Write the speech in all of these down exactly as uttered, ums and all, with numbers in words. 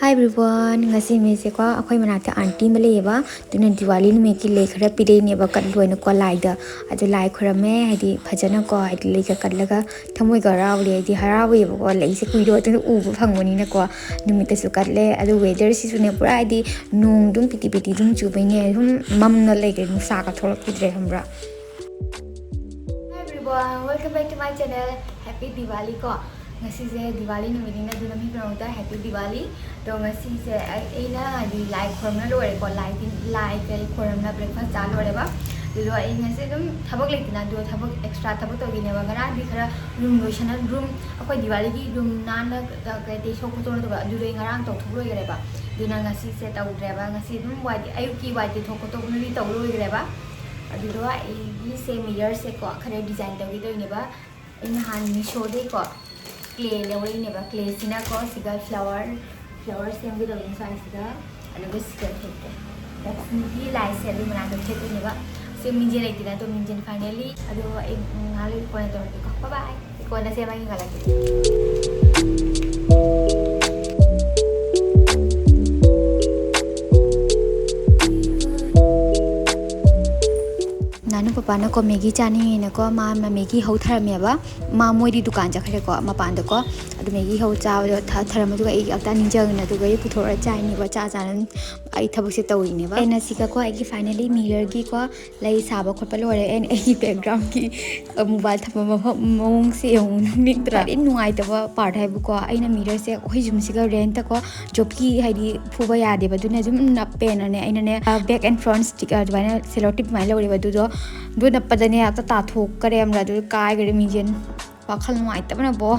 Hi everyone, ꯉꯁꯤ ꯅꯨꯃꯤꯠꯁꯦꯀꯣ ꯑꯩꯈꯣꯏ ꯃꯅꯥꯛꯇ aunty ꯑꯃ ꯂꯩꯌꯦꯕ, ꯑꯗꯨꯅ ꯗꯤꯋꯥꯂꯤ ꯅꯨꯃꯤꯠꯀꯤ ꯂꯩ ꯈꯔ ꯄꯤꯔꯛꯏꯅꯦꯕ, ꯀꯠꯂꯣꯏꯅꯀꯣ ꯂꯥꯏꯗ꯫ ꯑꯗꯨ ꯂꯥꯏ ꯈꯨꯔꯝꯃꯦ, ꯍꯥꯏꯗꯤ ꯐꯖꯅꯀꯣ, ꯍꯥꯏꯗꯤ ꯂꯩꯒ ꯀꯠꯂꯒ ꯊꯃꯣꯏꯒ ꯍꯔꯥꯎꯔꯦ, ꯍꯥꯏꯗꯤ ꯍꯔꯥꯎꯋꯦꯕꯀꯣ, ꯂꯩꯁꯦ ꯀꯨꯏꯔꯕ ꯃꯇꯨꯡꯗ ꯎꯕ ꯐꯪꯕꯅꯤꯅꯀꯣ꯫ ꯅꯨꯃꯤꯠꯇꯁꯨ ꯀꯠꯂꯦ꯫ ꯑꯗꯨ weatherꯁꯤꯁꯨꯅꯦ ꯄꯨꯔꯥ ꯍꯥꯏꯗꯤ ꯅꯣꯡ ꯑꯗꯨꯝ ꯄꯤꯇꯤ ꯄꯤꯇꯤ ꯑꯗꯨꯝ ꯆꯨꯕꯩꯅꯦ, ꯑꯗꯨꯝ ꯃꯝꯅ ꯂꯩꯈ꯭ꯔꯦ, ꯅꯨꯡꯁꯥꯒ ꯊꯣꯛꯂꯛꯈꯤꯗ꯭ꯔꯦ, ꯈꯪꯕ꯭ꯔꯥ? Hi everyone, welcome back to my channel. Happy Diwali ꯀꯣ꯫ ꯉꯁꯤꯁꯦ ꯗꯤꯋꯥꯂꯤ ꯅꯨꯃꯤꯠꯅꯤꯅ ꯑꯗꯨꯅ ꯃꯤ ꯄꯨꯝꯅꯃꯛꯇ Happy Diwali꯫ ꯑꯗꯣ ꯉꯁꯤꯁꯦ ꯑꯩ, ꯑꯩꯅ ꯍꯥꯏꯗꯤ ꯂꯥꯏ ꯈꯣꯏꯔꯝꯅ ꯂꯣꯏꯔꯦꯀꯣ, ꯂꯥꯏ ꯇꯤꯟ-, ꯂꯥꯏ ꯀꯩ ꯈꯣꯏꯔꯝꯅ breakfast ꯆꯥ ꯂꯣꯏꯔꯦꯕ꯫ ꯑꯗꯨꯗꯣ ꯑꯩ ꯉꯁꯤ ꯑꯗꯨꯝ ꯊꯕꯛ ꯂꯩꯇꯅ ꯑꯗꯨ ꯊꯕꯛ extra ꯊꯕꯛ ꯇꯧꯈꯤꯅꯦꯕ꯫ ꯉꯔꯥꯡꯗꯤ ꯈꯔ room ꯂꯣꯏꯁꯟꯅ, room ꯑꯩꯈꯣꯏ ꯗꯤꯋꯥꯂꯤꯒꯤ room ꯅꯥꯟꯅ ꯀ-, ꯀꯩ ꯇꯩꯊꯣꯛ ꯈꯣꯠꯇꯣꯛꯅ ꯇꯧꯕ, ꯑꯗꯨꯗꯣ ꯑꯩ ꯉꯔꯥꯡ ꯇꯧꯊꯣꯛ ꯂꯣꯏꯈ꯭ꯔꯦꯕ꯫ ꯑꯗꯨꯅ ꯉꯁꯤꯁꯦ ꯇꯧꯗ꯭ꯔꯦꯕ꯫ ꯉꯁꯤ ꯑꯗꯨꯝ ꯋꯥꯏ ꯇꯩ-, ꯑꯌꯨꯛꯀꯤ ꯋꯥꯏ ꯇꯩꯊꯣꯛ ꯈꯣꯠꯇꯣꯛꯅꯗꯤ ꯇꯧ ꯂꯣꯏꯈ꯭ꯔꯦꯕ꯫ ꯑꯗꯨꯗꯣ ꯑꯩꯒꯤꯁꯦ mirrorꯁꯦꯀꯣ ꯈꯔ design ꯇꯧꯒꯦ ꯇꯧꯅꯦꯕ꯫ ꯑꯩ ꯅꯍꯥꯟ Meeshoꯗꯩꯀꯣ clay ꯂꯧꯔꯛꯏꯅꯦꯕ꯫ Clayꯁꯤꯅꯀꯣ ꯁꯤꯒ flower, flower ꯁꯦꯝꯒꯦ ꯇꯧꯕꯅꯤ ꯁ꯭ꯋꯥꯏꯁꯤꯗ꯫ ꯑꯗꯨꯒ ꯁꯤꯒ ꯊꯦꯠꯀꯦ꯫ ꯂꯛꯁꯃꯤꯒꯤ ꯂꯥꯏꯁꯦ ꯑꯗꯨ ꯃꯅꯥꯛꯇ ꯊꯦꯠꯇꯣꯏꯅꯦꯕ꯫ ꯁꯤ ꯃꯤꯡꯖꯦꯜ ꯂꯩꯇꯦꯅ ꯑꯗꯨꯝ ꯃꯤꯡꯖꯦꯜ finally꯫ ꯑꯗꯨ ꯑꯩ ꯉꯥꯏꯍꯥꯛ ꯂꯩ ꯀꯣꯟꯅ ꯇꯧꯔꯛꯀꯦꯀꯣ꯫ Bye bye꯫ ꯀꯣꯟꯅ ꯁꯦꯝꯃꯒ ꯌꯦꯡꯍꯜꯂꯛꯀꯦ꯫ ꯅꯥꯅꯨ ꯄꯄꯥꯅꯀꯣ ꯃꯦꯒꯤ ꯆꯥꯅꯤꯡꯉꯦꯅꯀꯣ ꯃꯥ ꯃꯦꯒꯤ ꯍꯧ ꯊꯔꯝꯃꯦꯕ꯫ ꯃꯥ ꯃꯣꯏꯗꯤ ꯗꯨꯀꯥꯟ ꯆꯠꯈ꯭ꯔꯦꯀꯣ ꯃꯄꯥꯟꯗꯀꯣ꯫ ꯑꯗꯨ ꯃꯦꯒꯤ ꯍꯧ ꯆꯥꯕꯗꯣ ꯊ-, ꯊꯔꯝꯕꯗꯨꯒ ꯑꯩ ꯑꯝꯇ ꯅꯤꯡꯁꯤꯡꯉꯦꯅ ꯑꯗꯨꯒ ꯑꯩ ꯄꯨꯊꯣꯔꯛꯑ ꯆꯥꯏꯅꯦꯕ꯫ ꯆꯥ ꯆꯥꯅ ꯑꯩ ꯊꯕꯛꯁꯦ ꯇꯧꯔꯤꯅꯦꯕ꯫ ꯑꯩꯅ ꯁꯤꯒꯀꯣ ꯑꯩꯒꯤ finally mirrorꯒꯤꯀꯣ ꯂꯩ ꯁꯥꯕ ꯈꯣꯠꯄ ꯂꯣꯏꯔꯦ꯫ ꯑꯩꯅ ꯑꯩꯒꯤ backgroundꯒꯤ mobile ꯊꯝꯕ ꯃꯐꯝ ꯃꯑꯣꯡꯁꯦ ꯌꯦꯡꯉꯨ, ꯅꯣꯛꯅꯤꯡꯗ꯭ꯔꯥ? ꯈ꯭ꯋꯥꯏꯗꯩ ꯅꯨꯡꯉꯥꯏꯇꯕ part ꯍꯥꯏꯕꯨꯀꯣ, ꯑꯩꯅ mirrorꯁꯦ ꯑꯩꯈꯣꯏ ꯌꯨꯝꯁꯤꯒ rentꯀꯣ ꯖꯣꯞꯀꯤ ꯍꯥꯏꯗꯤ ꯐꯨꯕ ꯌꯥꯗꯦꯕ, ꯑꯗꯨꯅ ꯑꯗꯨꯝ ꯅꯞꯄꯦꯅꯅꯦ ꯑꯩꯅꯅꯦ back and front stick ꯑꯗꯨꯃꯥꯏꯅ cello tape ꯑꯗꯨꯃꯥꯏꯅ ꯂꯧꯔꯦꯕ꯫ ꯑꯗꯨꯗꯣ ꯑꯗꯨ ꯅꯞꯄꯗꯅꯦ ꯍꯦꯛꯇ ꯇꯥꯊꯣꯛꯈ꯭ꯔꯦ ꯑꯃꯔ, ꯑꯗꯨ ꯀꯥꯏꯈ꯭ꯔꯦ ꯃꯤꯡꯖꯦꯜ꯫ ꯋꯥꯈꯜ ꯅꯨꯡꯉꯥꯏꯇꯕꯅꯕꯣ꯫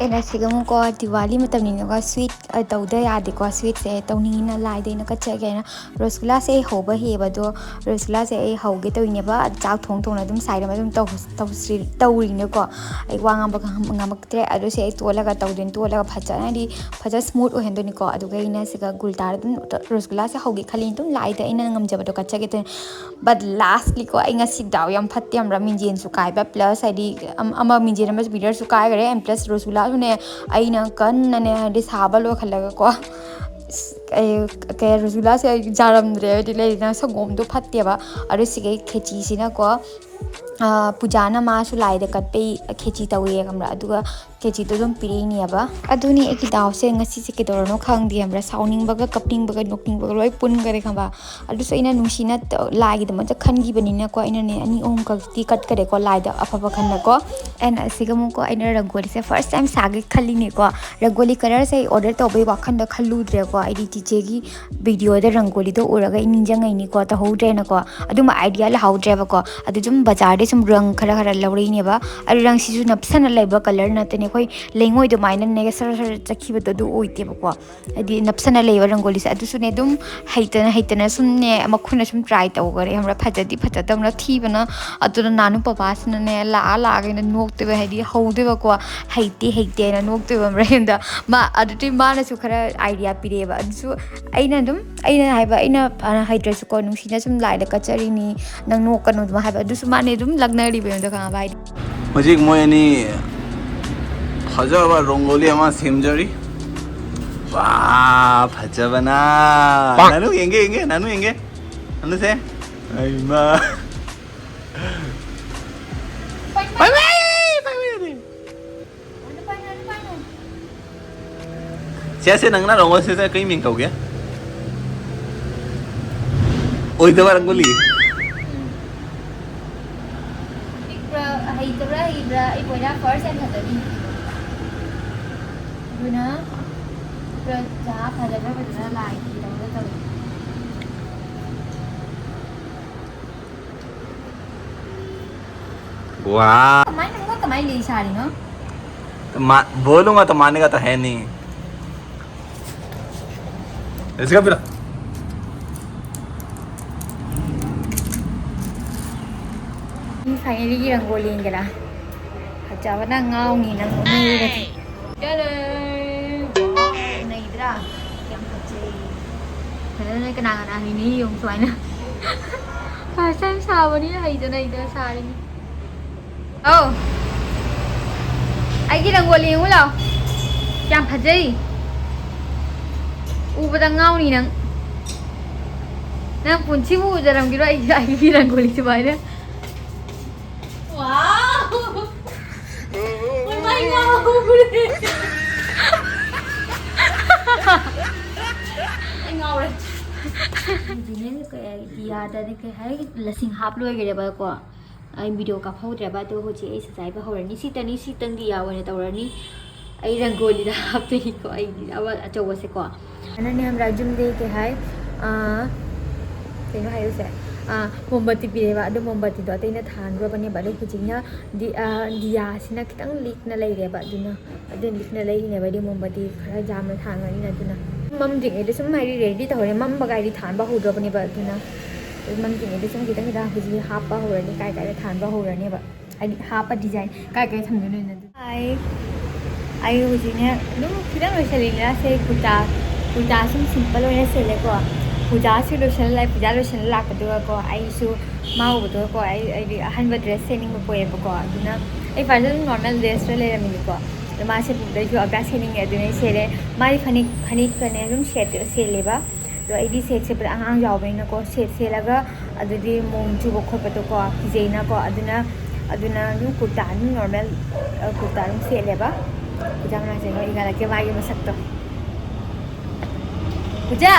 ꯑꯩꯅ ꯁꯤꯒ ꯑꯃꯨꯛꯀꯣ ꯗꯤꯋꯥꯂꯤ ꯃꯇꯝꯅꯤꯅꯀꯣ, ꯁ꯭ꯋꯤꯠ, ꯑ, ꯇꯧꯗ ꯌꯥꯗꯦꯀꯣ꯫ ꯁ꯭ꯋꯤꯠꯁꯦ ꯇꯧꯅꯤꯡꯉꯤꯅ ꯂꯥꯏꯗ ꯑꯩꯅ ꯀꯠꯆꯒꯦꯅ ꯔꯣꯁꯒꯨꯂꯥꯁꯦ ꯑꯩ ꯍꯧꯕ ꯍꯩꯌꯦꯕ, ꯑꯗꯣ ꯔꯣꯁꯒꯨꯂꯥꯁꯦ ꯑꯩ ꯍꯧꯒꯦ ꯇꯧꯔꯤꯅꯦꯕ꯫ ꯆꯥꯛ ꯊꯣꯡ ꯊꯣꯡꯅ ꯑꯗꯨꯝ ꯁꯥꯏꯗ ꯑꯗꯨꯝ ꯇꯧ-, ꯇꯧꯁꯤ-, ꯇꯧꯔꯤꯅꯦꯀꯣ꯫ ꯑꯩ ꯋꯥ ꯉꯥꯡꯕ ꯉꯝ-, ꯉꯝꯃꯛꯇ꯭ꯔꯦ꯫ ꯑꯗꯣ ꯁꯤ ꯑꯩ ꯇꯣꯠꯂꯒ ꯇꯧꯗꯣꯏꯅꯤ꯫ ꯇꯣꯠꯂꯒ ꯐꯖꯅ, ꯍꯥꯏꯗꯤ, ꯐꯖꯅ ꯁ꯭ꯃꯨꯠ ꯑꯣꯏꯍꯟꯗꯣꯏꯅꯤꯀꯣ꯫ ꯑꯗꯨꯒ ꯑꯩꯅ ꯁꯤꯒ ꯒꯨꯜ ꯇꯥꯔ ꯑꯗꯨꯝ ꯔꯣꯁꯒꯨꯂꯥꯁꯦ ꯍꯧꯒꯦ ꯈꯜꯂꯤꯅꯤ꯫ ꯑꯗꯨꯝ ꯂꯥꯏꯗ ꯑꯩꯅ ꯉꯝꯖꯕꯗꯣ ꯀꯠꯆꯒꯦ ꯇꯧꯔꯤꯅꯤ꯫ But lastly ꯀꯣ, ꯑꯩ ꯉꯁꯤ ꯗꯥꯎ ꯌꯥꯝ ꯐꯠꯇꯦ ꯈꯪꯕ꯭ꯔꯥ? ꯃꯤꯡꯖꯦꯜꯁꯨ ꯀꯥꯏꯕ, plus ꯍꯥꯏꯗꯤ ꯑꯝ-, ꯑꯃ ꯃꯤꯡꯖꯦꯜ ꯑꯃꯁꯨ, mirrorꯁꯨ ꯀꯥꯏꯈ꯭ꯔꯦ, and plus ꯔꯣꯁꯒꯨꯂꯥꯁꯨꯅꯦ ꯑꯩꯅ ꯀꯟꯅꯅꯦ, ꯍꯥꯏꯗꯤ ꯁꯥꯕ ꯂꯣꯏꯈꯠꯂꯒꯀꯣ, ꯑꯁ, ꯑꯩ ꯀꯩ, ꯔꯣꯁꯒꯨꯂꯥꯁꯦ ꯑꯩ ꯌꯥꯔꯝꯗ꯭ꯔꯦ, ꯍꯥꯏꯗꯤ ꯂꯩꯗꯅ ꯁꯪꯒꯣꯝꯗꯣ ꯐꯠꯇꯦꯕ꯫ ꯑꯗꯨ ꯁꯤꯒꯤ ꯈꯦꯆꯤꯁꯤꯅꯀꯣ, ꯑ, ꯄꯨꯖꯥꯅ ꯃꯥꯁꯨ ꯂꯥꯏꯗ ꯀꯠꯄꯩ ꯈꯦꯆꯤ ꯇꯧꯋꯦ ꯈꯪꯕ꯭ꯔꯥ? ꯑꯗꯨꯒ ꯈꯦꯆꯤꯗꯣ ꯑꯗꯨꯝ ꯄꯤꯔꯛꯏꯅꯦꯕ꯫ ꯑꯗꯨꯅꯤ ꯑꯩꯒꯤ ꯗꯥꯎꯁꯦ ꯉꯁꯤꯁꯦ ꯀꯩꯗꯧꯔꯅꯣ ꯈꯪꯗꯦ ꯈꯪꯕ꯭ꯔꯥ? ꯁꯥꯎꯅꯤꯡꯕꯒ, ꯀꯞꯅꯤꯡꯕꯒ, ꯅꯣꯛꯅꯤꯡꯕꯒ ꯂꯣꯏ ꯄꯨꯟꯈꯔꯦ ꯈꯪꯕ꯭ꯔꯥ? ꯑꯗꯨꯁꯨ ꯑꯩꯅ ꯅꯨꯡꯁꯤꯅ ꯇ-, ꯂꯥꯏꯒꯤꯗꯃꯛꯇ ꯈꯟꯈꯤꯕꯅꯤꯅꯀꯣ, ꯑꯩꯅꯅꯦ ꯑꯅꯤ ꯑꯍꯨꯝ ꯈꯛꯇꯤ ꯀꯠꯈꯔꯦꯀꯣ ꯂꯥꯏꯗ ꯑꯐꯕ ꯈꯟꯅꯀꯣ꯫ And ꯑꯁꯤꯒ ꯑꯃꯨꯛꯀꯣ ꯑꯩꯅ ꯔꯪꯒꯣꯂꯤꯁꯦ first time ꯁꯥꯒꯦ ꯈꯜꯂꯤꯅꯦꯀꯣ꯫ ꯔꯪꯒꯣꯂꯤ colourꯁꯦ ꯑꯩ order ꯇꯧꯕꯩ ꯋꯥꯈꯜꯗ ꯈꯜꯂꯨꯗ꯭ꯔꯦꯀꯣ꯫ ꯑꯩꯗꯤ ꯆꯤꯆꯦꯒꯤ videoꯗ ꯔꯪꯒꯣꯂꯤꯗꯣ ꯎꯔꯒ ꯑꯩ ꯅꯤꯡꯁꯤꯡꯉꯩꯅꯤꯀꯣ, ꯇꯧꯍꯧꯗ꯭ꯔꯦꯅꯀꯣ꯫ ꯑꯗꯨꯝꯕ idea ꯂꯩꯍꯧꯗ꯭ꯔꯦꯕꯀꯣ꯫ ꯑꯗꯨ ꯁꯨꯝ ꯕꯖꯥꯔꯗꯩ ꯁꯨꯝ ꯔꯪ ꯈꯔ ꯈꯔ ꯂꯧꯔꯛꯏꯅꯦꯕ꯫ ꯑꯗꯨ ꯔꯪꯁꯤꯁꯨ ꯅꯞꯁꯟꯅ ꯂꯩꯕ colour ꯅꯠꯇꯦꯅꯦ, ꯑꯩꯈꯣꯏ ꯂꯩꯉꯣꯏ ꯑꯗꯨꯃꯥꯏꯅꯅꯦ ꯁꯔ ꯁꯔ ꯆꯠꯈꯤꯕꯗꯣ ꯑꯗꯨ ꯑꯣꯏꯗꯦꯕꯀꯣ꯫ ꯍꯥꯏꯗꯤ ꯅꯞꯁꯟꯅ ꯂꯩꯕ ꯔꯪꯒꯣꯂꯤꯁꯦ꯫ ꯑꯗꯨꯁꯨꯅꯦ ꯑꯗꯨꯝ ꯍꯩꯇꯅ ꯍꯩꯇꯅ ꯁꯨꯝꯅꯦ ꯃꯈꯨꯠꯅ ꯁꯨꯝ try ꯇꯧꯈꯔꯦ ꯈꯪꯕ꯭ꯔꯥ? ꯐꯖꯗꯤ ꯐꯖꯗꯕꯅ ꯊꯤꯕꯅ꯫ ꯑꯗꯨꯅ ꯅꯥꯅꯨ ꯄꯄꯥꯁꯤꯅꯅꯦ ꯂꯥꯛꯑ ꯂꯥꯛꯑꯒ ꯑꯩꯅ ꯅꯣꯛꯇꯣꯏꯕ, ꯍꯥꯏꯗꯤ ꯍꯧꯗꯣꯏꯕꯀꯣ꯫ "ꯍꯩꯇꯦ ꯍꯩꯇꯦ" ꯍꯥꯏꯅ ꯅꯣꯛꯇꯣꯏꯕ ꯈꯪꯕ꯭ꯔꯥ? ꯑꯩꯉꯣꯟꯗ ꯃꯥ, ꯑꯗꯨꯗꯤ ꯃꯥꯅꯁꯨ ꯈꯔ idea ꯄꯤꯔꯛꯑꯦꯕ꯫ ꯑꯗꯨꯁꯨ ꯑꯩꯅ ꯑꯗꯨꯝ, ꯑꯩꯅ ꯍꯥꯏꯕ, ꯑꯩꯅ ꯐꯅ ꯍꯩꯇ꯭ꯔꯁꯨꯀꯣ, ꯅꯨꯡꯁꯤꯅ ꯁꯨꯝ ꯂꯥꯏꯗ ꯀꯠꯆꯔꯤꯅꯤ, ꯅꯪ ꯅꯣꯛꯀꯅꯨ ꯑꯗꯨꯝ ꯍꯥꯏꯕ꯫ ꯑꯗꯨꯁꯨ ꯃꯥꯅꯦ ꯑꯗꯨꯝ ꯂꯛꯅꯔꯤꯕ ꯑꯩꯉꯣꯟꯗ ꯈꯪꯉꯕ, ꯍꯥꯏꯗꯤ꯫ ꯍꯧꯖꯤꯛ ꯃꯣꯏ ꯑꯅꯤ ꯐꯖꯕ ꯔꯣꯡꯒꯣꯂꯤ ꯑꯃ ꯁꯦꯝꯖꯔꯤ꯫ ꯋꯥ, ꯐꯖꯕꯅ꯫ ꯄꯥꯛ꯫ ꯅꯥꯅꯨ ꯌꯦꯡꯒꯦ, ꯌꯦꯡꯒꯦ, ꯅꯥꯅꯨ ꯌꯦꯡꯒꯦ꯫ ꯅꯥꯅꯨꯁꯦ꯫ ꯑꯩꯃ꯫ ꯄꯥꯏ, ꯄꯥꯏ꯫ ꯄꯥꯏ, ꯄꯥꯏ, ꯄꯥꯏ, ꯄꯥꯏ꯫ ꯁꯦ, ꯁꯦ, ꯅꯪꯅ ꯔꯣꯡꯒꯣꯂꯤ ꯁꯦ, ꯁꯦ, ꯀꯩ ꯃꯤꯡ ꯀꯧꯒꯦ? ꯑꯣꯏꯗꯕ ꯔꯪꯒꯣꯂꯤ꯫ ꯄꯤꯛꯄ꯭ꯔꯥ, ꯍꯩꯇꯕ꯭ꯔꯥ, ꯍꯩꯕ꯭ꯔꯥ, ꯑꯩ ꯕꯣꯏꯗ first time ꯈꯛꯇꯅꯤ꯫ ꯑꯗꯨꯅ ꯄꯤꯛꯄ꯭ꯔꯥ, ꯐꯖꯕ꯭ꯔꯥ, ꯐꯖꯅ ꯂꯥꯏꯒꯤ ꯇꯧꯔꯒ ꯇꯧꯏ꯫ ꯋꯥ꯫ ꯀꯃꯥꯏꯅ, ꯅꯪꯅ ꯀꯃꯥꯏꯅ ꯂꯩ ꯁꯥꯔꯤꯅꯣ? मा-, बोलूंगा तो मानेगा तो है नहीं। इसका फिर ꯐꯥꯏꯅꯦꯜꯂꯤ ꯔꯪꯒꯣꯂꯤ ꯌꯦꯡꯒꯦꯔꯥ? ꯐꯖꯕꯅ ꯉꯥꯎꯅꯤ ꯅꯪ ꯎꯅꯔꯒꯗꯤ꯫ ꯇꯔꯦ! ꯋꯥꯎ, ꯅꯩꯗ꯭ꯔꯥ? ꯌꯥꯝ ꯐꯖꯩ꯫ ꯐꯖꯅ ꯀꯅꯥ ꯀꯅꯥ ꯍꯩꯅꯤ ꯌꯦꯡꯉꯨ ꯁꯨꯃꯥꯏꯅ꯫ ꯐꯥꯔꯁ ꯇꯥꯏꯝ ꯁꯥꯕꯅꯤꯅ ꯍꯩꯇꯅ ꯍꯩꯇꯅ ꯁꯥꯔꯤꯅꯤ꯫ ꯑꯧ꯫ ꯑꯩꯒꯤ ꯔꯪꯒꯣꯂꯤ ꯌꯦꯡꯉꯨ ꯂꯥꯎ꯫ ꯌꯥꯝ ꯐꯖꯩ꯫ ꯎꯕꯗ ꯉꯥꯎꯅꯤ ꯅꯪ꯫ ꯅꯪ ꯄꯨꯟꯁꯤꯕꯨ ꯎꯖꯔꯝꯈꯤꯔꯣꯏ ꯑꯩ, ꯑꯩꯒꯤ ꯔꯪꯒꯣꯂꯤ ꯁꯨꯃꯥꯏꯅ꯫ ꯋꯥꯎ! ꯃꯃꯥꯏ ꯉꯥꯎꯔꯦ꯫ ꯑꯩ ꯉꯥꯎꯔꯦ꯫ ꯍꯧꯖꯤꯛꯅꯦ ꯀꯩ ꯍꯥꯏ, ꯗꯤꯌꯥꯗꯅꯦ ꯀꯩ ꯍꯥꯏ, ꯂꯁꯤꯡ ꯍꯥꯞ ꯂꯣꯏꯈꯔꯦꯕꯀꯣ꯫ ꯑꯩ ꯚꯤꯗꯤꯑꯣ ꯀꯥꯞꯍꯧꯗ꯭ꯔꯦꯕ, ꯑꯗꯣ ꯍꯧꯖꯤꯛ ꯑꯩ ꯁꯖꯥꯏꯕ ꯍꯧꯔꯅꯤ꯫ ꯁꯤꯇꯅꯤ, ꯁꯤꯇꯪ ꯗꯤꯌꯥ ꯑꯣꯏꯅ ꯇꯧꯔꯅꯤ꯫ ꯑꯩ ꯔꯪꯒꯣꯂꯤꯗ ꯍꯥꯞꯇꯣꯏꯅꯤꯀꯣ, ꯑꯩ ꯑꯃ ꯑꯆꯧꯕꯁꯦꯀꯣ꯫ ꯑꯗꯨꯅꯅꯦ ꯈꯪꯕ꯭ꯔꯥ, ꯌꯨꯝꯗꯒꯤ ꯀꯩ ꯍꯥꯏ, ꯑꯥ, ꯀꯩꯅꯣ ꯍꯥꯏꯔꯤꯁꯦ, ꯑꯥ, ꯃꯣꯝꯕꯇꯤ ꯄꯤꯔꯛꯑꯦꯕ꯫ ꯑꯗꯣ ꯃꯣꯝꯕꯇꯤꯗꯣ ꯑꯇꯩꯅ ꯊꯥꯟꯈ꯭ꯔꯕꯅꯦꯕ꯫ ꯑꯗꯣ ꯍꯧꯖꯤꯛꯅ ꯗꯤ-, ꯑꯥ, ꯗꯤꯌꯥꯁꯤꯅ ꯈꯤꯇꯪ ꯂꯤꯛꯅ ꯂꯩꯔꯦꯕ꯫ ꯑꯗꯨꯅ ꯑꯗꯨ ꯂꯤꯛꯅ ꯂꯩꯔꯤꯅꯦꯕ꯫ ꯑꯗꯩ ꯃꯣꯝꯕꯇꯤ ꯈꯔ ꯌꯥꯝꯅ ꯊꯥꯡꯉꯅꯤꯅ꯫ ꯑꯗꯨꯅ ꯃꯝꯗ꯭ꯔꯤꯉꯩꯗ ꯁꯨꯝ ꯍꯥꯏꯗꯤ ꯔꯦꯗꯤ ꯇꯧꯍꯧꯔꯦ꯫ ꯃꯝꯕꯒꯥꯏꯗꯤ ꯊꯥꯟꯕ ꯍꯧꯗ꯭ꯔꯕꯅꯦꯕ꯫ ꯑꯗꯨꯅ ꯑꯗꯨ ꯃꯝꯗ꯭ꯔꯤꯉꯩꯗ ꯁꯨꯝ ꯈꯤꯇꯪ ꯈꯤꯇꯪ ꯍꯧꯖꯤꯛ ꯍꯥꯞꯄ ꯍꯧꯔꯅꯤ꯫ ꯀꯥꯏ ꯀꯥꯏꯗ ꯊꯥꯟꯕ ꯍꯧꯔꯅꯦꯕ, ꯍꯥꯏꯗꯤ ꯍꯥꯞꯄ ꯗꯤꯖꯥꯏꯟ ꯀꯥꯏ ꯀꯥꯏ ꯊꯝꯗꯣꯏꯅꯣ ꯑꯗꯨ꯫ ꯍꯥꯏ, ꯑꯩ ꯍꯧꯖꯤꯛꯅꯦ ꯑꯗꯨꯝ ꯈꯤꯇꯪ ꯂꯣꯏꯁꯤꯜꯂꯤꯅꯦ꯫ ꯁꯦ ꯀꯨꯔꯇꯥ, ꯀꯨꯔꯇꯥ ꯁꯨꯝ ꯁꯤꯝꯄꯜ ꯑꯣꯏꯅ ꯁꯦꯠꯂꯦꯀꯣ꯫ ꯄꯨꯖꯥꯁꯨ ꯂꯣꯏꯁꯤꯜꯂ ꯂꯥꯛꯑꯦ꯫ ꯄꯨꯖꯥ ꯂꯣꯏꯁꯤꯜꯂ ꯂꯥꯛꯄꯗꯨꯒꯀꯣ ꯑꯩꯁꯨ ꯃꯥ ꯎꯕꯗꯨꯒꯀꯣ ꯑꯩ, ꯑꯩꯗꯤ ꯑꯍꯟꯕ ꯗ꯭ꯔꯦꯁ ꯁꯦꯠꯅꯤꯡꯕ ꯄꯣꯛꯑꯦꯕꯀꯣ꯫ ꯑꯗꯨꯅ ꯑꯩ ꯐꯥꯔꯁ ꯑꯗꯨꯝ ꯅꯣꯔꯃꯦꯜ ꯗ꯭ꯔꯦꯁꯇ ꯂꯩꯔꯝꯃꯤꯅꯤꯀꯣ꯫ ꯑꯗꯣ ꯃꯥ ꯁꯦꯠꯄꯗꯨꯗ ꯑꯩꯁꯨ ꯑꯕ꯭ꯔꯥ ꯁꯦꯠꯅꯤꯡꯉꯦ꯫ ꯑꯗꯨꯅ ꯑꯩ ꯁꯦꯠꯂꯦ꯫ ꯃꯥꯗꯤ ꯐꯅꯦꯛ, ꯐꯅꯦꯛꯀꯅꯦ ꯑꯗꯨꯝ ꯁꯦꯠ-, ꯁꯦꯠꯂꯦꯕ꯫ ꯑꯗꯣ ꯑꯩꯗꯤ ꯁꯦꯠ ꯁꯦꯠꯄꯗ ꯑꯉꯥꯡ ꯌꯥꯎꯕꯅꯤꯅꯀꯣ, ꯁꯦꯠ ꯁꯦꯠꯂꯒ ꯑꯗꯨꯗꯤ ꯃꯣꯡ ꯆꯨꯕ ꯈꯣꯠꯄꯗꯣꯀꯣ ꯀꯤꯖꯩꯅꯀꯣ꯫ ꯑꯗꯨꯅ, ꯑꯗꯨꯅ ꯑꯗꯨꯝ ꯀꯨꯔꯇꯥ ꯑꯗꯨꯝ ꯅꯣꯔꯃꯦꯜ, ꯑ, ꯀꯨꯔꯇꯥ ꯑꯗꯨꯝ ꯁꯦꯠꯂꯦꯕ꯫ ꯄꯨꯖꯥ ꯃꯅꯥꯛ ꯆꯪꯉꯒ ꯏꯟꯈꯠꯂꯛꯀꯦ ꯃꯥꯒꯤ ꯃꯁꯛꯇꯣ꯫ ꯄꯨꯖꯥ!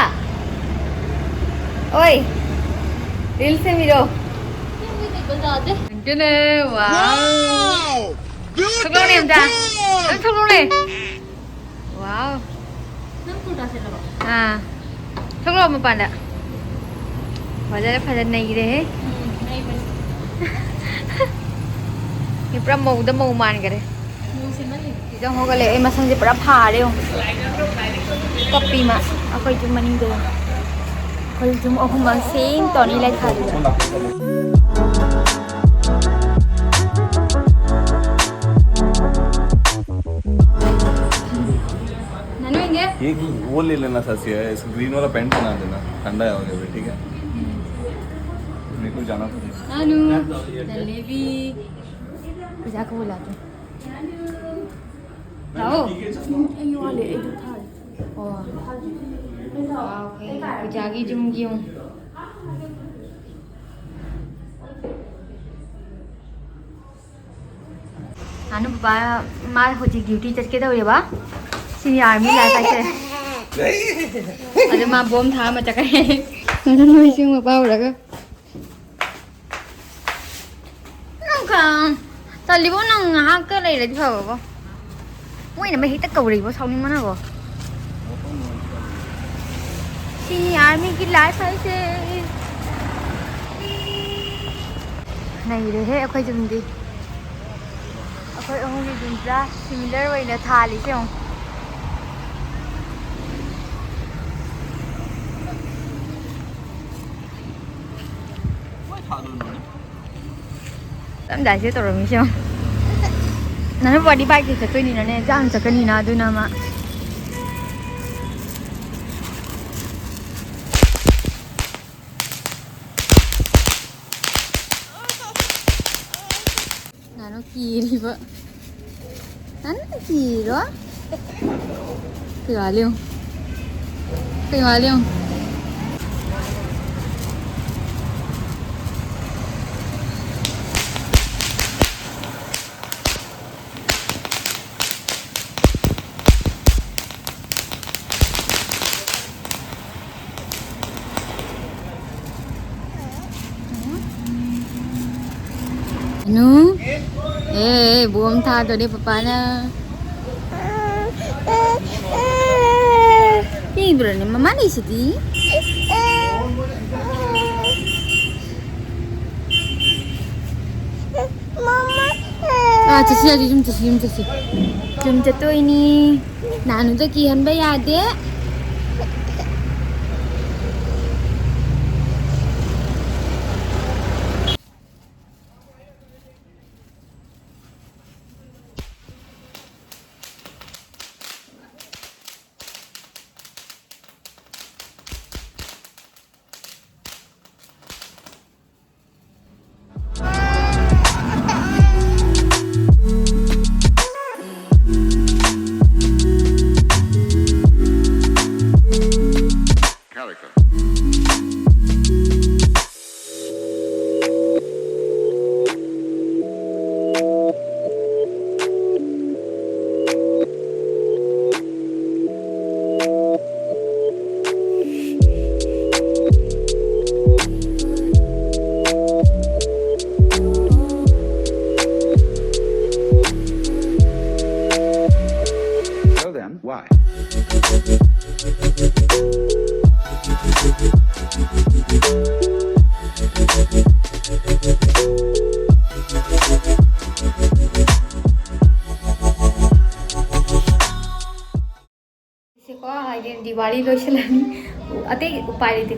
ꯑꯣꯏ! ꯔꯤꯜꯁ ꯁꯦꯝꯃꯤꯔꯣ? ꯑꯗꯨꯅꯦ, ꯋꯥꯎ! ꯊꯣꯛꯂꯛꯑꯣꯅꯦ ꯑꯝꯇ꯫ ꯅꯪ ꯊꯣꯛꯂꯛꯑꯣꯅꯦ꯫ ꯋꯥꯎ! ꯅꯪ ꯀꯨꯔꯇꯥ ꯁꯦꯠꯂꯕꯣ? ꯑꯥ꯫ ꯊꯣꯛꯂꯛꯑꯣ ꯃꯄꯥꯟꯗ꯫ ꯐꯖꯔꯦ, ꯐꯖꯅ ꯅꯩꯔꯦꯍꯦ꯫ ꯎꯝ, ꯅꯩꯕꯅꯤ꯫ ꯃꯤ ꯄꯨꯔꯥ ꯃꯧꯗ ꯃꯧ ꯃꯥꯟꯈꯔꯦ꯫ ꯁꯤꯗ ꯍꯧꯒꯠꯂꯦ꯫ ꯑꯩ ꯃꯁꯝꯁꯦ ꯄꯨꯔꯥ ꯐꯥꯔꯦ ꯌꯦꯡꯉꯣ꯫ ꯀꯞꯄꯤ ꯃꯥ꯫ ꯑꯩꯈꯣꯏ ꯌꯨꯝ ꯃꯅꯤꯡꯗ ꯌꯦꯡꯉꯣ꯫ ꯑꯩꯈꯣꯏ ꯌꯨꯝ ꯑꯍꯨꯝꯃꯛ ꯁꯦꯝ ꯇꯧꯅꯤ ꯂꯩꯈꯥꯗꯨꯗ꯫ ꯅꯅꯨ ꯏꯪꯒꯦ? ये वो ले लेना था, सी-, ग्रीन वाला पैंट पहना देना, ठंडा है वगैरह, ठीक है? मेरे को जाना था। ननू, जलेबी। पूजा को बुला दो। ꯂꯥꯛꯑꯣ꯫ ꯑꯣ꯫ ꯄꯨꯖꯥꯒꯤ ꯌꯨꯝꯒꯤ ꯌꯨꯝ꯫ ꯅꯅꯨ ꯕꯕꯥ ꯃꯥ ꯍꯧꯖꯤꯛ ꯗ꯭ꯌꯨꯇꯤ ꯆꯠꯀꯦ ꯇꯧꯔꯦꯕ꯫ ꯁꯤꯅꯤ ꯑꯥꯔꯃꯤ ꯂꯥꯏꯐ ꯍꯥꯏꯁꯦ꯫ ꯑꯗꯨ ꯃꯥ ꯕꯣꯝ ꯊꯥ ꯑꯃ ꯆꯠꯈ꯭ꯔꯦ꯫ ꯑꯗꯨ ꯅꯣꯏꯁꯨ ꯃꯄꯥ ꯎꯔꯒ꯫ ꯅꯪ ꯀ-, ꯇꯜꯂꯤꯕꯣ, ꯅꯪ ꯉꯥꯏꯍꯥꯛꯀ ꯂꯩꯔꯗꯤ ꯐꯕꯀꯣ꯫ ꯃꯣꯏꯅ ꯃꯍꯦꯛꯇ ꯀꯧꯔꯛꯏꯕꯣ, ꯁꯥꯎꯅꯤꯡꯕꯅꯀꯣ꯫ ꯁꯤꯅꯤ ꯑꯥꯔꯃꯤꯒꯤ ꯂꯥꯏꯐ ꯍꯥꯏꯁꯦ꯫ ꯅꯩꯔꯦꯍꯦ ꯑꯩꯈꯣꯏ ꯌꯨꯝꯗꯤ꯫ ꯑꯩꯈꯣꯏ ꯑꯍꯨꯝꯒꯤ ꯌꯨꯝꯁꯤꯗ ꯁꯤꯃꯤꯂꯔ ꯑꯣꯏꯅ ꯊꯥꯜꯂꯤꯁꯦ ꯌꯦꯡꯉꯣ꯫ ꯆꯠꯂꯝꯗꯥꯏꯁꯦ ꯇꯧꯔꯝꯃꯤꯁꯦ ꯌꯦꯡꯉꯣ꯫ ꯅꯅꯨ ꯕꯥꯗꯤ ꯕꯥꯏꯛꯇ ꯆꯠꯇꯣꯏꯅꯤꯅꯅꯦ, ꯖꯥꯝ ꯆꯠꯀꯅꯤꯅ, ꯑꯗꯨꯅ ꯃꯥ꯫ ꯅꯅꯨ ꯀꯤꯔꯤꯕ꯫ ꯅꯅꯨ ꯀꯤꯔꯣ? ꯀꯩ ꯋꯥꯠꯂꯤ ꯌꯦꯡꯉꯨ꯫ ꯀꯩ ꯋꯥꯠꯂꯤ ꯌꯦꯡꯉꯨ꯫ ꯅꯨ? ꯑꯦ, ꯕꯣꯝ ꯊꯥꯗꯣꯔꯦ ꯄꯄꯥꯅ꯫ ꯀꯤꯕ꯭ꯔꯣꯅꯦ? ꯃꯃꯥ ꯂꯩꯁꯤꯗꯤ꯫ ꯃꯃꯥ꯫ ꯑꯥ, ꯆꯠꯁꯤ, ꯆꯠꯁꯤ, ꯌꯨꯝ ꯆꯠꯁꯤ, ꯌꯨꯝ ꯆꯠꯁꯤ꯫ ꯌꯨꯝ ꯆꯠꯇꯣꯏꯅꯤ꯫ ꯅꯥꯅꯨꯗ ꯀꯤꯍꯟꯕ ꯌꯥꯗꯦ꯫ Character. Well then, why? ꯁꯤꯀꯣ, ꯍꯥꯏꯗꯤ ꯗꯤꯋꯥꯂꯤ ꯂꯣꯏꯁꯤꯜꯂꯅꯤ꯫ ꯑꯇꯩ ꯎꯄꯥꯏ ꯂꯩꯇꯦ꯫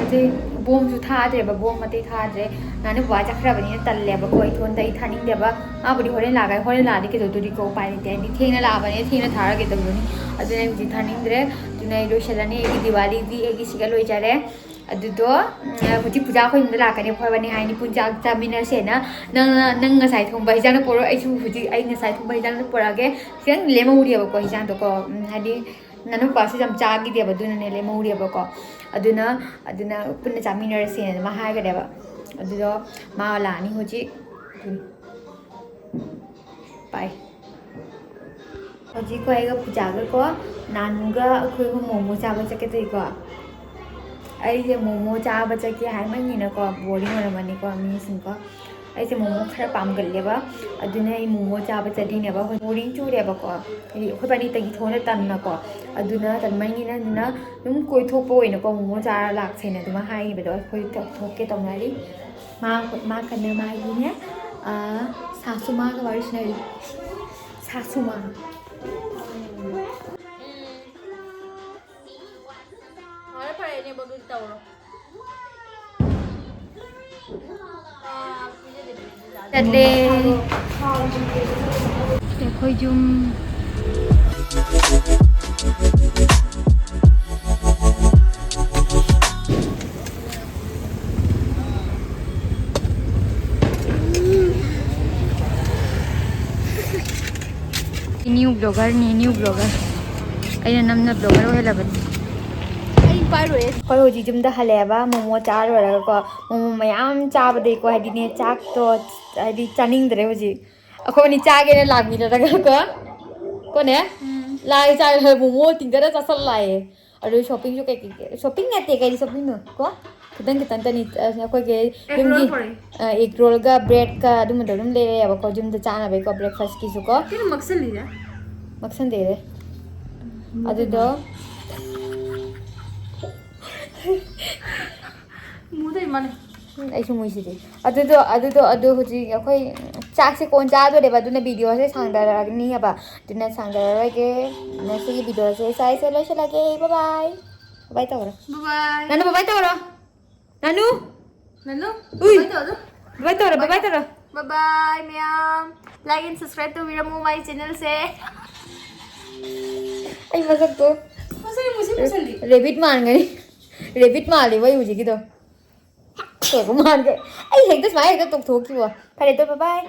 ꯑꯇꯩ ꯕꯣꯝꯁꯨ ꯊꯥꯗ꯭ꯔꯦꯕ, ꯕꯣꯝ ꯑꯇꯩ ꯊꯥꯗ꯭ꯔꯦ꯫ ꯅꯍꯥꯟ ꯕꯕꯥ ꯆꯠꯈ꯭ꯔꯕꯅꯤꯅ ꯇꯜꯂꯦꯕꯀꯣ, ꯏꯊꯣꯟꯗ ꯑꯩ ꯊꯥꯅꯤꯡꯗꯦꯕ꯫ ꯃꯥꯕꯨꯗꯤ ꯍꯣꯔꯦꯟ ꯂꯥꯛꯑꯒ, ꯍꯣꯔꯦꯟ ꯂꯥꯛꯑꯗꯤ ꯀꯩꯗꯧꯗꯣꯔꯤꯀꯣ, ꯎꯄꯥꯏ ꯂꯩꯇꯦ꯫ ꯍꯥꯏꯗꯤ ꯊꯦꯡꯅ ꯂꯥꯛꯑꯕꯅꯤꯅ ꯊꯦꯡꯅ ꯊꯥꯔꯒꯦ ꯇꯧꯗꯣꯏꯅꯤ꯫ ꯑꯗꯨꯅ ꯑꯩ ꯍꯧꯖꯤꯛ ꯊꯥꯅꯤꯡꯗ꯭ꯔꯦ꯫ ꯑꯗꯨꯅ ꯑꯩ ꯂꯣꯏꯁꯤꯜꯂꯅꯤ꯫ ꯑꯩꯒꯤ ꯗꯤꯋꯥꯂꯤꯗꯤ ꯑꯩꯒꯤ ꯁꯤꯒ ꯂꯣꯏꯖꯔꯦ꯫ ꯑꯗꯨꯗꯣ, ꯎꯝ, ꯍꯧꯖꯤꯛ ꯄꯨꯖꯥ ꯑꯩꯈꯣꯏ ꯌꯨꯝꯗ ꯂꯥꯛꯀꯅꯤ, ꯑꯩꯈꯣꯏ ꯏꯕꯥꯅꯤ ꯍꯥꯏꯅꯤ ꯄꯨꯟ ꯆꯥꯛ ꯆꯥꯃꯤꯟꯅꯁꯦꯅ꯫ ꯅꯪꯅ, ꯅꯪ ꯉꯁꯥꯏ ꯊꯣꯡꯕ ꯍꯤꯟꯖꯥꯡꯗꯣ ꯄꯨꯔꯛꯑꯣ, ꯑꯩꯁꯨ ꯍꯧꯖꯤꯛ ꯑꯩ ꯉꯁꯥꯏ ꯊꯣꯡꯕ ꯍꯤꯟꯖꯥꯡꯗꯣ ꯄꯨꯔꯛꯑꯒꯦ꯫ ꯈꯤꯇꯪ ꯂꯦꯝꯍꯧꯔꯤꯑꯕꯀꯣ ꯍꯤꯟꯖꯥꯡꯗꯣꯀꯣ, ꯎꯝ, ꯍꯥꯏꯗꯤ ꯅꯅꯥꯎꯄꯥꯁꯨ ꯌꯥꯝ ꯆꯥꯈꯤꯗꯦꯕ, ꯑꯗꯨꯅꯅꯦ ꯂꯦꯝꯍꯧꯔꯤꯑꯕꯀꯣ꯫ ꯑꯗꯨꯅ, ꯑꯗꯨꯅ ꯄꯨꯟꯅ ꯆꯥꯃꯤꯟꯅꯔꯁꯦꯅ ꯑꯗꯨꯃꯥꯏ ꯍꯥꯏꯈ꯭ꯔꯦꯕ꯫ ꯑꯗꯨꯗꯣ ꯃꯥ ꯂꯥꯛꯑꯅꯤ ꯍꯧꯖꯤꯛ꯫ ꯎꯝ꯫ ꯄꯥꯏ꯫ ꯍꯧꯖꯤꯛꯀꯣ ꯑꯩꯒ ꯄꯨꯖꯥꯒꯀꯣ, ꯅꯥꯅꯨꯒ ꯑꯩꯈꯣꯏꯒ ꯃꯣꯃꯣ ꯆꯥꯕ ꯆꯠꯀꯦ ꯇꯧꯔꯤꯀꯣ꯫ ꯑꯩꯁꯦ ꯃꯣꯃꯣ ꯆꯥꯕ ꯆꯠꯀꯦ ꯍꯥꯏꯃꯟꯒꯤꯅꯀꯣ, ꯕꯣꯔꯤꯡ ꯑꯣꯏꯔꯝꯃꯅꯤꯀꯣ ꯃꯤꯁꯤꯡꯀꯣ꯫ ꯑꯩꯁꯦ ꯃꯣꯃꯣ ꯈꯔ ꯄꯥꯝꯒꯜꯂꯦꯕ, ꯑꯗꯨꯅ ꯑꯩ ꯃꯣꯃꯣ ꯆꯥꯕ ꯆꯠꯂꯤꯅꯦꯕ꯫ ꯍꯣꯏ, ꯕꯣꯔꯤꯡ ꯆꯨꯔꯦꯕꯀꯣ, ꯍꯥꯏꯗꯤ ꯑꯩꯈꯣꯏ ꯄꯥꯔꯇꯤꯗꯒꯤ ꯊꯣꯛꯅ ꯇꯟꯅꯀꯣ꯫ ꯑꯗꯨꯅ ꯇꯟꯃꯟꯒꯤꯅ, ꯑꯗꯨꯅ ꯑꯗꯨꯝ ꯀꯣꯏꯊꯣꯛꯄ ꯑꯣꯏꯅꯀꯣ, ꯃꯣꯃꯣ ꯆꯥꯔ ꯂꯥꯛꯁꯦꯅ ꯑꯗꯨꯃꯥꯏ ꯍꯥꯏꯈꯤꯕꯗꯣ ꯑꯩꯈꯣꯏ ꯊꯣꯛ-, ꯊꯣꯛꯀꯦ ꯇꯧꯅꯔꯤ꯫ ꯃꯥ, ꯃꯥ ꯀꯟꯅ ꯃꯥꯒꯤꯅꯦ, ꯑꯥ, ꯁꯥꯁꯨ ꯃꯥꯒ ꯋꯥꯔꯤ ꯁꯥꯟꯅꯔꯤ꯫ ꯁꯥꯁꯨ ꯃꯥ꯫ ꯐꯔꯦ, ꯐꯔꯦ, ꯏꯅꯦꯕꯣꯛ, ꯑꯗꯨꯗꯤ ꯇꯧꯔꯣ꯫ ꯆꯠꯂꯦ꯫ ꯑꯩꯈꯣꯏ ꯌꯨꯝ꯫ New blogger ꯅꯤ, new blogger꯫ ꯑꯩꯅ ꯅꯝꯅ blogger ꯑꯣꯏꯍꯜꯂꯕꯅꯤ꯫ ꯑꯩ ꯄꯥꯏꯔꯣꯏ꯫ ꯑꯩꯈꯣꯏ ꯍꯧꯖꯤꯛ ꯌꯨꯝꯗ ꯍꯜꯂꯛꯑꯦꯕ, ꯃꯣꯃꯣ ꯆꯥꯔꯨꯔꯒꯀꯣ꯫ ꯃꯣꯃꯣ ꯃꯌꯥꯝ ꯆꯥꯕꯗꯩꯀꯣ, ꯍꯥꯏꯗꯤꯅꯦ, ꯆꯥꯛꯇꯣ ꯍꯥꯏꯗꯤ ꯆꯥꯅꯤꯡꯗ꯭ꯔꯦ ꯍꯧꯖꯤꯛ꯫ ꯑꯩꯈꯣꯏꯅꯤ ꯆꯥꯒꯦꯅ ꯂꯥꯛꯃꯤꯟꯅꯔꯒꯀꯣ꯫ ꯀꯣꯅꯦ? ꯎꯝ꯫ ꯂꯥꯛꯑꯦ, ꯆꯥꯔꯦ, ꯃꯣꯃꯣ ꯇꯤꯡꯒꯔ ꯆꯥꯁꯜꯂꯛꯑꯦ꯫ ꯑꯗꯨ shoppingꯁꯨ ꯀꯩ ꯀꯩ, shopping ꯅꯠꯇꯦ, ꯀꯩꯗꯤ shoppingꯅꯣ ꯀꯣ? ꯈꯤꯇꯪ ꯈꯤꯇꯪꯇꯅꯤ, ꯑ, ꯑꯩꯈꯣꯏꯒꯤ egg ꯌꯨꯝꯒꯤ, roll ꯄꯨꯔꯛꯑꯦ꯫ ꯑ, egg rollꯒ breadꯀ ꯑꯗꯨꯝꯕꯗꯣ ꯑꯗꯨꯝ ꯂꯩꯔꯛꯑꯦꯕꯀꯣ, ꯌꯨꯝꯗ ꯆꯥꯅꯕꯩꯀꯣ, breakfastꯀꯤꯁꯨꯀꯣ꯫ ꯀꯩꯅꯣ ꯃꯛꯁꯜꯂꯤꯁꯦ? ꯃꯛꯁꯟꯗꯦꯔꯦ꯫ ꯎꯝ, ꯑꯗꯨꯗꯣ꯫ ꯃꯨꯗꯩ ꯃꯥꯅꯦ꯫ ꯎꯝ, ꯑꯩꯁꯨ ꯃꯨꯏꯁꯤꯗꯤ꯫ ꯑꯗꯨꯗꯣ, ꯑꯗꯨꯗꯣ, ꯑꯗꯨ ꯍꯧꯖꯤꯛ ꯑꯩꯈꯣꯏ ꯆꯥꯛꯁꯦ ꯀꯣꯟ ꯆꯥꯗꯣꯔꯦꯕ, ꯑꯗꯨꯅ videoꯁꯦ ꯁꯥꯡꯗꯔꯛꯑꯅꯤ ꯍꯥꯏꯕ꯫ ꯑꯗꯨꯅ ꯁꯥꯡꯗꯔꯔꯣꯏꯒꯦ꯫ ꯉꯁꯤꯒꯤ videoꯁꯦ ꯁ꯭ꯋꯥꯏꯁꯦ ꯂꯣꯏꯁꯤꯜꯂꯒꯦ꯫ Bye bye꯫ Bye bye ꯇꯧꯔꯣ꯫ Bye bye꯫ ꯅꯥꯅꯨ, bye bye ꯇꯧꯔꯣ꯫ ꯅꯥꯅꯨ꯫ ꯅꯥꯅꯨ꯫ ꯎꯏ꯫ Bye ꯇꯧꯔꯣ꯫ Bye ꯇꯧꯔꯣ, bye bye ꯇꯧꯔꯣ꯫ Bye bye ꯃꯌꯥꯝ꯫ Like and subscribe ꯇꯧꯕꯤꯔꯝꯃꯣ my channelꯁꯦ꯫ ꯑꯩ ꯃꯁꯛꯇꯣ꯫ ꯃꯁꯛ ꯌꯥꯝ ꯃꯨꯁꯤꯟ ꯃꯨꯁꯜꯂꯤ꯫ Rabbit ꯃꯥꯟꯒꯅꯤ꯫ Rabbit ꯃꯥꯜꯂꯦꯕ ꯑꯩ ꯍꯧꯖꯤꯛꯀꯤꯗꯣ꯫ ꯀꯩꯕꯨ ꯃꯥꯟꯒꯦ? ꯑꯩ ꯍꯦꯛꯇ ꯁꯨꯃꯥꯏꯅ ꯍꯦꯛꯇ ꯇꯧꯊꯣꯛꯈꯤꯕ꯫ ꯐꯔꯦ, ꯑꯗꯣ bye bye꯫